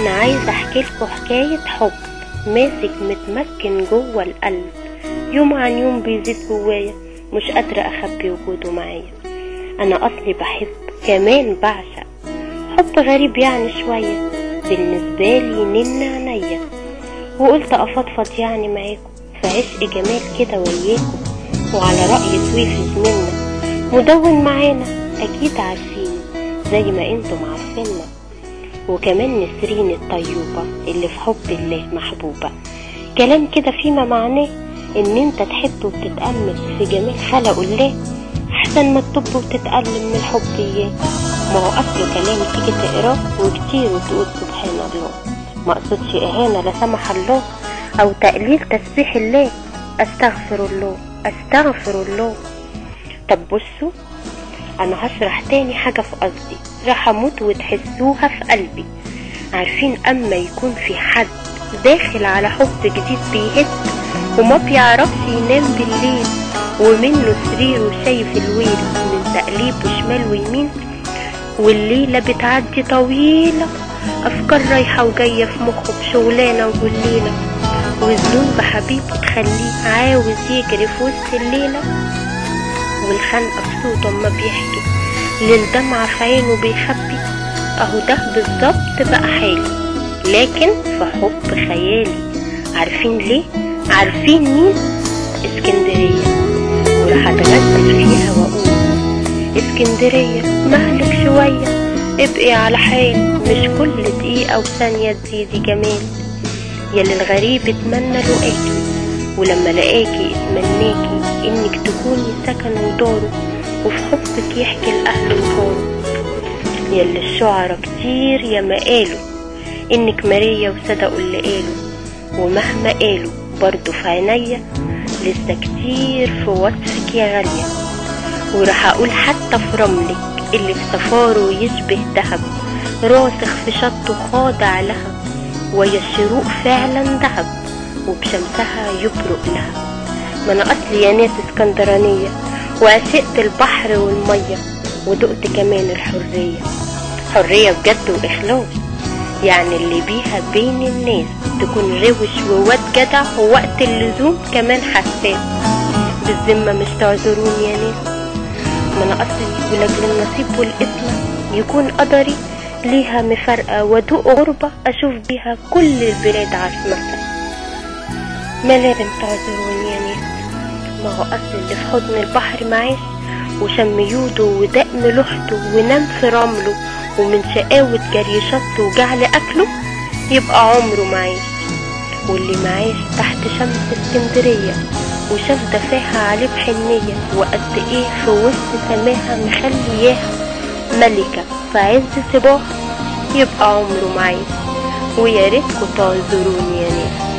انا عايزه احكي لكم حكاية حب ماسك متمكن جوه القلب، يوم عن يوم بيزيد جوايا، مش قادرة اخبي وجوده معايا. انا اصلي بحب كمان بعشق، حب غريب يعني شوية بالنسبة لي نن عينيا، وقلت افضفض يعني معاكم في عشق جمال كده وياكم. وعلى رأي سويفي زميلنا مدون معانا، اكيد عارفينه زي ما انتم عارفيننا. وكمان نسرين الطيوبة اللي في حب الله محبوبة، كلام كده فيما معناه ان انت تحب وتتأمل في جمال خلقه الله، احسن ما تطب وتتألم من الحب اياه. ما هو اصله كلام تيجي تقراه وكتير وتقول سبحان الله، ما اقصدش اهانة لا سمح الله او تقليل تسبيح الله، استغفر الله استغفر الله. طب بصوا، انا هشرح تاني حاجة في قصدي، راح اموت وتحسوها في قلبي. عارفين اما يكون في حد داخل على حب جديد بيهد وما بيعرفش ينام بالليل، ومنه سريره شايف الويل من تقليبه شمال ويمين، والليلة بتعدي طويلة افكار رايحة وجاية في مخه بشغلانة وجليلة، والذنوب بحبيبه تخليه عاوز يجري في وسط الليلة، والخنقة في صوته اما بيحكي للدمعة في عينه بيخبي. اهو ده بالظبط بقى حالي، لكن في حب خيالي. عارفين ليه؟ عارفين مين؟ اسكندرية. وراح اتغزل فيها واقول اسكندرية مهلك شوية، ابقي على حال، مش كل دقيقة وثانية تزيدي جمال. ياللي الغريب اتمنى لقاكي، ولما لقاكي اتمناكي انك تكوني سكن وداره، وفي حبك يحكي الاهل وجاره. ياللي الشعراء كتير ياما قالوا انك مارية وصدقوا اللي قالوا، ومهما قالوا برضو في عينيا لسه كتير في وصفك يا غالية. وراح اقول حتى في رملك اللي في سفارة يشبه دهب، راسخ في شطه خاضع لها، ويا الشروق فعلا دهب وبشمسها يبرق لها. ما انا اصلي يا ناس اسكندرانية، وعشقت البحر والمية، ودقت كمان الحرية، حرية بجد واخلاص، يعني اللي بيها بين الناس تكون روش وواد جدع، ووقت اللزوم كمان حساس. بالذمة مش تعذروني يا ناس، ما انا اصلي ولاجل النصيب والقسمة يكون قدري ليها مفارقة، وادوق غربة اشوف بيها كل البلاد عاصمتها. ما لازم تعذروني يا ناس، ما هو اصل اللي في حضن البحر معاش، وشم يوده ودق ملوحته ونام في رملة، ومن شقاوة جري شط وجعل اكله يبقى عمره معاش. واللي معاش تحت شمس اسكندرية وشاف دفاها عليه بحنية، وقد ايه في وسط سماها مخلياها ملكة في عز صباح، يبقى عمره معاش. ويا ريتكوا تعذروني يا ناس.